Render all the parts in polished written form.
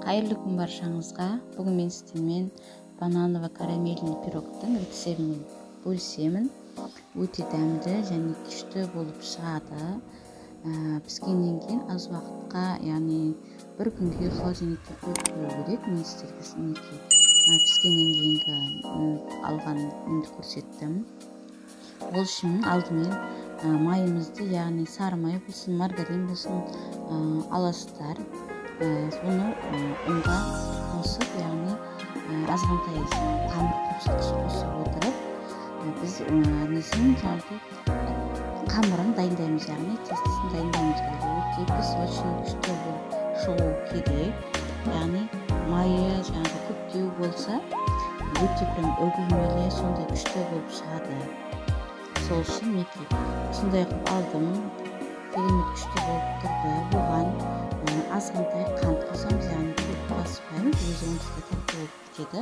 Қайырлы күн баршаңызға. Бүгін мен сіздермен бананово-карамельный пирогтың рецептімен бөлісемін. Өте дәмді және күшті болып шығады. Піскеннен кейін аз уақытқа, яғни бір күнге холодильникке қойып қою керек. Мен сіздерге мінекей піскеннен кейінгі алған өнімді көрсеттім. Ол үшін алдымен майымызды, яғни сары май болсын, маргарин болсын, аласыздар. Соны ұнға қосып, яғни азғантай қамыр қосып отырып, біз несін жаңағы қамырын дайындаймыз, яғни тестісін дайындауымыз керек. Өте песочный күшті болып шығу керек. Яғни майы жаңағы көптеу болса, өте прям үгілмелі, сондай күшті болып шығады. Сол үшін мінекей осындай қылып алдым. Керемет күшті болып тұрды. Бұған азғантай қант қосамыз, яғни көп қоспаймыз, өзі онсыз да тәтті болып кетеді.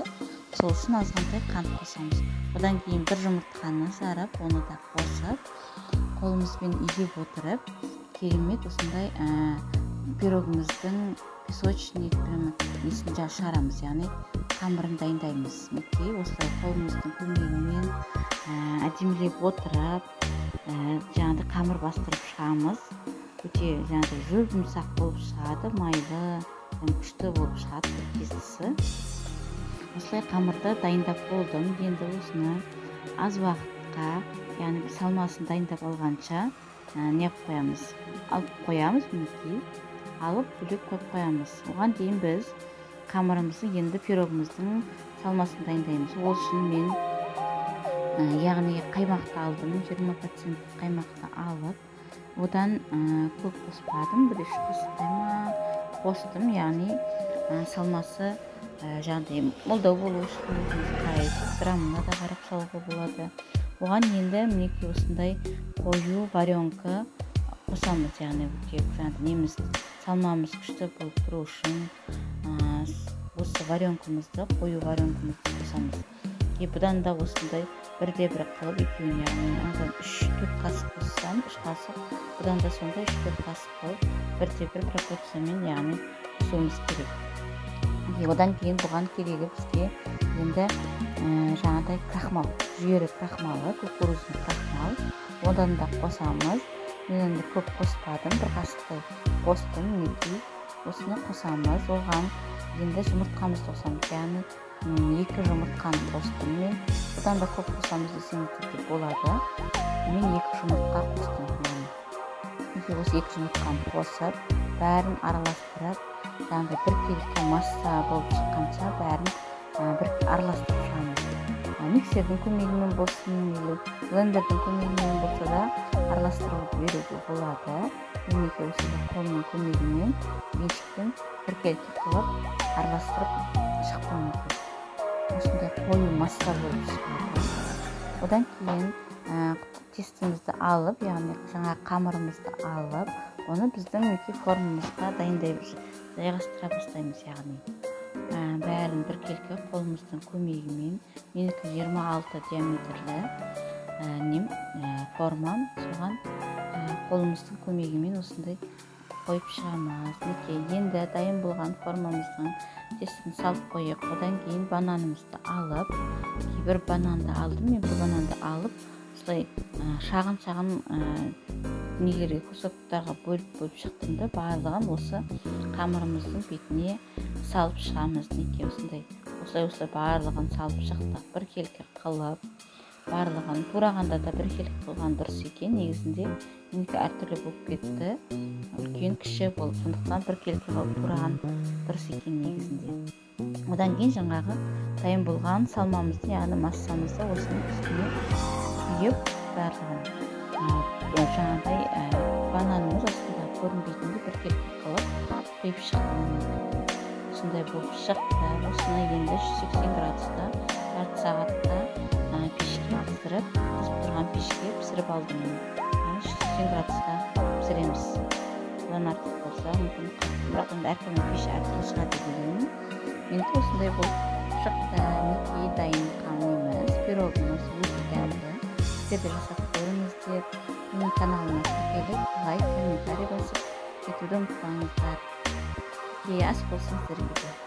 Сол үшін азғантай қант қосамыз. Одан кейін бір жұмыртқаны жарып, оны да қосып, қолымызбен илеп отырып, керемет осындай пирогымыздың песочный прямо несін шығарамыз, яғни қамырын дайындаймыз. Мінекей осылай қолымыздың көмегімен әдемілеп отырып, жаңағыдай қамыр бастырып шығамыз. Өте жаңағыдай жұп-жұмсақ болып шығады, майлы, күшті болып шығады тестісі. Осылай қамырды дайындап болдым. Енді осыны аз уақытқа, яғни салмасын дайындап алғанша не қоямыз, алып қоямыз, мінекей алып бөлек қойып қоямыз. Оған дейін біз қамырымызды, енді пирогымыздың салмасын дайындаймыз. Ол үшін мен яғни қаймақты алдым, 20% қаймақты алып, одан көп қоспадым, бір үш қасықтай ма қостым, яғни салмасы жаңағыдай молдау болу үшін өзіңіз қарайсыз, граммына да қарап салуға болады. Оған енді мінекей осындай қою варенка қосамыз, яғни жаңағыдай неміз салмамыз күшті болып тұру үшін осы варенкамызды, қою варенкамызды қосамыз. И бұдан да осындай бірде бір қылып екеуін, яғни одан 3-4 қасық қоссам, 3 қасық, бұдан да сондай 3-4 қасық қылып бірде бір пропорциямен, яғни қосуымыз керек. И одан кейін бұған керегі бізге енді жаңағыдай крахмал, жүгері крахмалы, кукурузный крахмал, одан да қосамыз. Мен енді көп қоспадым, бір қасықтай қостым, мінекей осыны қосамыз. Оған енді жұмыртқамызды қосамыз, яғни 2 жұмыртқаны қостым мен. Бұдан да көп қосамыз десеңіз де болады. Мен 2 жұмыртқа қостым. Мінекей осы 2 жұмыртқаны қосып, бәрін араластырып, жаңағыдай біркелкі масса болып шыққанша бәрін бір араластырып шығамыз. Миксердің көмегімен болсын, или блендердің көмегімен болса да араластырып беруге болады. Мінекей осындай қолымның көмегімен венчикпен біркелкі қылып араластырып шықтым. Осындай қою масса болып шығады. Одан кейін тестімізді алып, яғни жаңа қамырымызды алып, оны біздің мінекей формамызға дайындаймыз, жайғастыра бастаймыз, яғни бәрін біркелкі қолымыздың көмегімен. Менікі 26 диаметрлі нем формам, соған қолымыздың көмегімен осындай қойып шығамыз. Мінекей енді дайын болған формамыздың тестін салып қойып, одан кейін бананымызды алып, бір бананды алдым мен, бір бананды алып осылай шағын-шағын нелерге, кусоктарға бөліп-бөліп шықтым да, барлығын осы қамырымыздың бетіне салып шығамыз. Мінекей осындай осылай барлығын салып шықтық, біркелкі қылып барлығын турағанда да біркелкі қылған дұрыс екен. Негізінде менікі әртүрлі болып кетті, үлкен кіші болып, сондықтан біркелкі қылып тураған дұрыс екен негізінде. Одан кейін жаңағы дайын болған салмамызды, яғни массамызды осының үстіне құйып, барлығын жаңағыдай бананымыз осында көрінбейтіндей біркелкі қылып құйып шықтым. Осындай болып шықты. Осыны енді 180 градуста жарты сағатта пешке қыздырып, қызып тұрған пешке пісіріп алдым. 180 градуста пісіреміз. Одан артық болса мүмкін, бірақ енді әркімнің пеші әртүрлі шығады деп ойлаймын. Менікі осындай болып шықты. Мінекей дайын қамырымыз, пирогымыз өте дәмді. Сіздер де жасап көріңіздер. Менің каналыма тіркеліп, лайк, комментарий басып кетуді ұмытпаңыздар. Ас болсын сіздерге де.